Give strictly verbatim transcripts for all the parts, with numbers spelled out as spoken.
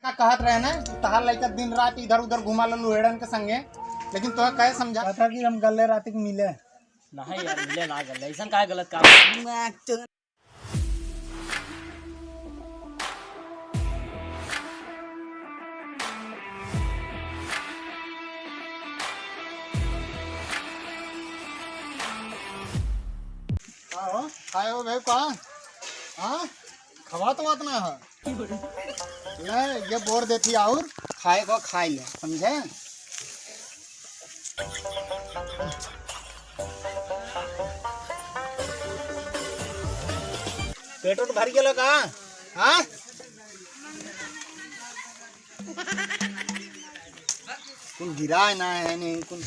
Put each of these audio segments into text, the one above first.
का कहत रहे ना कि तहार लइका दिन रात इधर उधर घुमा लो लुहेड़न के संगे, लेकिन तोहे कहे समझा? पता कि हम गले रात के मिले। नहीं यार, मिले ना गले, ऐसा का गलत काम? का हो? काय हो भाई, का? हाँ? खवात वात ना है। ले, ये बोर देती और खाए को खाए ले, समझे? पेट उट भर गेलो का? हाँ? कुल गिराए ना है, नहीं कुल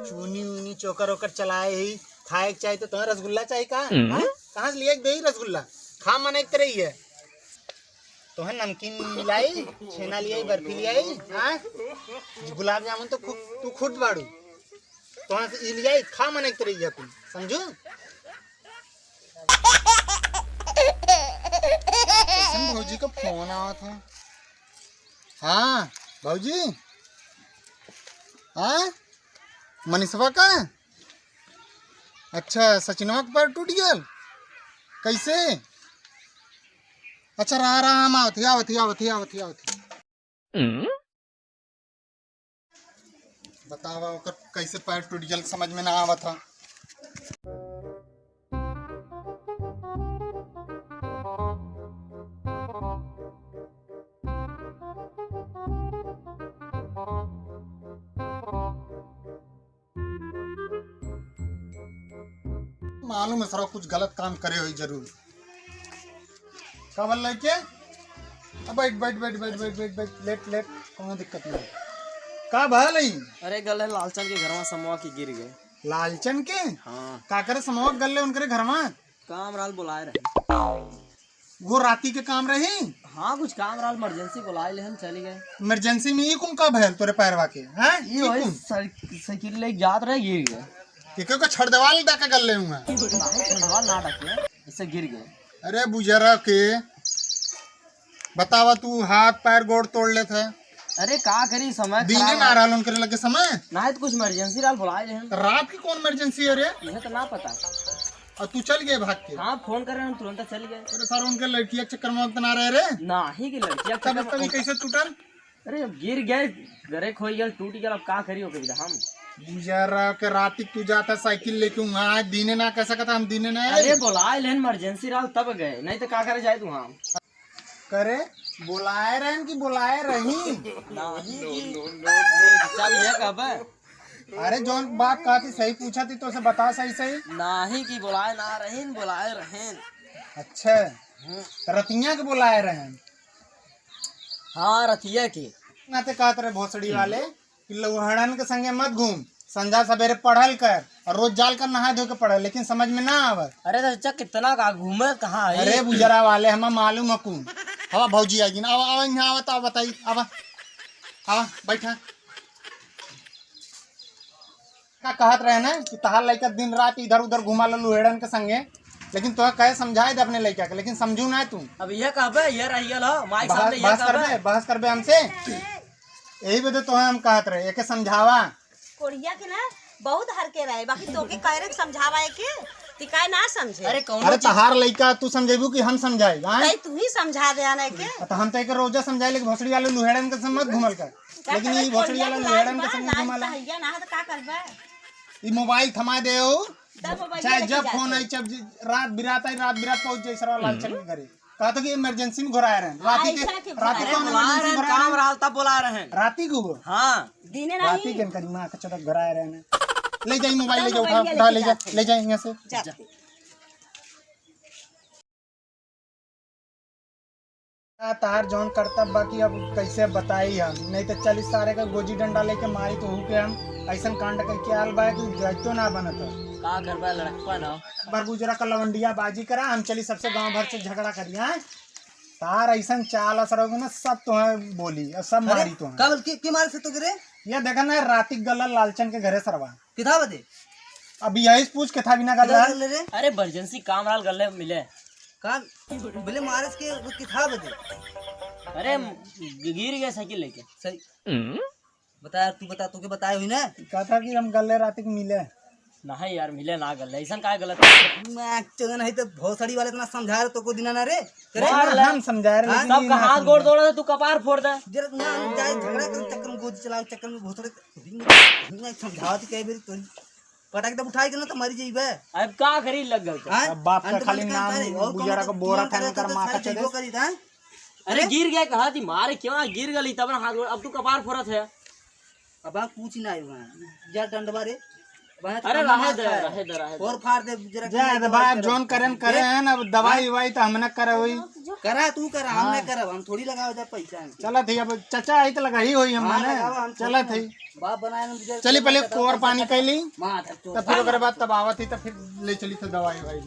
चूनी ऊनी चोकर ओकर चलाए ही। खाए के चाही तो तोहे रसगुल्ला चाही का? हम्म। हाँ? कहाँ से लिए के देही रसगुल्ला? खा मन एक तरह ही है। तोहे नमकीन लियाई, छेना लियाई, बर्फी लियाई, हाँ? गुलाब जामुन तो खूब, तू खुद बाड़ू। तोहे से ई लियाई, खा मन एक तरह ही है कुल, समझू? कैसन भौजी का फोन आवत है? हाँ, भौजी। हाँ? मनीषवा का? अच्छा, सचिनवा के पैर टूट गयल? कैसे? अच्छा, रहा, रहा, हम आवत ही, आवत ही, आवत ही, आवत ही, आवत ही। बतावा, ओकर कैसे पैर टूट गयल, समझ में ना आवत ह। मालूम है सरवा कुछ गलत काम करे होई जरूर। का बोल लइके? अब बैठ, बैठ, बैठ, लेट, लेट, कौनो दिक्कत नहीं। का भल है? अरे गल है लालचन के घरवा समवा के गिर गए। लालचन के? हाँ। का करे समवा गल ले उनकरे घरवा? काम रहल बोलाए रहे। वो राती के काम रही? हाँ, कुछ काम रहल, emergency बोलाए ले हम चली गए। Emergency में ई कुन का भयल तोरे पैरवा के, हैं? ई ई वही कुन? साइ-, साइकिल लेके जात रहे, गिर गए। के, के, के छड़ देवाल डाके गल ले हुआ? नहीं, छड़ देवाल ना डाके, ऐसे गिर गए। अरे बुजरा के, बतावा तू हाथ पैर गोड़ तोड़ लेत है। अरे का करी, समय दीने खराब ना है। रहल उनके लगे समय। ना है तो कुछ emergency रहल, बोलाए ले हम। रात की कौन emergency है रे? यह तो ना पता। और तू चल गए भाग के? हाँ, फोन करे हम तुरंत चल गए। अरे सर, उनके लड़किया के चक्कर में वक्त ना रहे रे। नाही की लड़किया के तब, चक्कर में तभी वक्त कैसे टूटल? अरे अब गिर गए, गरे खोई गए, टूट गए, अब का करी ओके हम? बुजरा के राती तू जाता साइकिल लेके वहाँ, आज दीने ना कह सकता हम, दीने ना अरे आए। बोलाए लेन emergency रहल तब गए, नहीं तो का करे जाए तू हम? करे, बोलाए रहन कि बोलाए रही? नाही की। चल ये कहबे। अरे जौन बात कहती सही पूछा थी तो से बता सही सही। नाही की बोलाए ना रहीन, बोलाए रहेन। अच्छा। हम्म। तो रतिया के बोलाए रहेन? हाँ, रतिया के। नाते कहत रहे भोसड़ी वाले कि लौहड़न के संगे मत घूम, संझा सवेरे पढ़ल कर और रोज जाल कर नहा धो के पढ़ल, लेकिन समझ में ना आवत। अरे तो चचा कितना का घूमे कहाँ है? अरे बुजरा वाले हमें मालूम है कौन। हवा भौजी आएगी ना, आवा, आवा यहाँ आवा तो बताई, आवा, आवा बैठा। का कहत रहे ना कि तहार लइका दिन रात इधर उधर घुमा लो लुहेड़न के संगे, लेकिन तोहे कहे समझाए दे अपने लइका के, लेकिन समझू ना तू। अब ये कहबे, ये रह गेल हो, माइक बहस, सामने ये बहस करबे, कहबे। बहस करबे हमसे? यही बदे तोहे हम कहत रहे, एके समझावा। कोढ़िया के ना बहुत हर के रहे, बाकी तोके कह रहे समझावा एके, ती काहे ना समझे? अरे कौनो अरे चीज तहार लइका तू समझेबू कि हम समझाई, आय? तई तू ही समझा दे आने के। तो हम तो एक रोजा समझाए, लेकिन भोसड़ी वाले लुहेड़न के संग मत घूमल कर। का लेकिन करबे, ई भोसड़ी कोढ़िया वाला के लाज लुहेड़न के बा, संग लाज घुमाला। त हइया ना, त का करबे? ई मोबाइल थमा दे हो, तब मोबाइल चाहे लेके जब जाते। फोन आई, जब ज-, रात बिरात आई, रात बिरात पहुंच जाई सरवा लालचन के घरे। कहा तो कि emergency में घुराए रहन। राती के, ऐसा के राती घुराए कौन रहन? Emergency में घुराए काम रहन? रहल तब बोला रहे हैं। राती को? हाँ। दिने राती नहीं। के करी माँ के चटक घुराए रहन। ले जाई मोबाइल, ले तब जाओ, उठा, मोबाइल उठा, लेके ले जा, जाते। ले जाए यहाँ से। जाते। का तार जौन करतब बा कि अब कैसे बताई हम, नहीं तो चली सारे का गोजी डंडा लेके मारी तो हूँ के हम ऐसन कांड करके आल बा कि जाइतो ना बनत। का करबा लड़कपन हो। बरगुजरा का लवंडिया बाजी करा, हम चली सबसे गांव भर से झगड़ा करी, हाँ? तार ऐसन चाल असर होगी ना, सब तोहे बोली और सब अरे, मारी तोहे। का बोल, के, के मारे से तो गिरे? ये देखा ना, राती गला लालचन के घरे सरवा। किथा बदे? अब यही से पूछ के था बिना गल्ला। किथा बदे रे? अरे emergency काम रहल गल्ले मिले। का? बोले मारस के वो किथा बदे? अरे, गिर गए साइकिल लेके। सही। बता यार, तू बता, तोके बताए हुई ना? कहता कि हम गले रात के मिले। नहीं यार, मिले ना गले, ऐसा का गलत? मैं चंदन है तो भोसड़ी वाले इतना समझा रहे, तोको दिना ना रे। करे मार ना, ले। हम समझा रहे, हाँ? लेकिन ये सबका ना हाथ समझा। गोड़ तोड़ दे, तू कपार फोड़ दे। जरा ना जाए, झगड़ा कर चक्कर में, गोदी चलाओ चक्कर में, भोसड़ी समझावत कई बेर तोरी। पटक दे उठाई के ना तो मरी जइबे। अब का करी लग गल तो। हाँ? अब बाप का अंत खाली बंद नाम करता है, और गुजारा कौनो को बोरा दिमाग था, करे कर तो माँ का सारी चले। चीजों करी था। अरे गिर गया कहा थी, मारे क्यों गिर गली तब ना हाथ गोड़, अब तू कपार फोड़त है। अब आप पूछ ना आयो वहाँ। जा डंडवा रे। वहाँ तो अरे कम रहे मार दे, खाए। रहे दे, रहे दे। और फाड़ दे, जरा जाए दे किनारे भाई, अब दवा जोन करेन करे हैं, अब दवाई हाँ? वाई तो हमने करे हुई। करा तू करा, हम हाँ। नहीं करब, हम थोड़ी लगावे जा पैसा। चलत ही, अब चाचा आई तो लगा ही होई हम हाँ, माने। लगावा, हम चलत थोड़ी ही। बाप बनाए हम तुझे चली पहले पैसा कोर पानी कैली। माँ, तो फिर ओकरे बाद तब आवत ही, तो फिर ले चली तो दवाई वाई।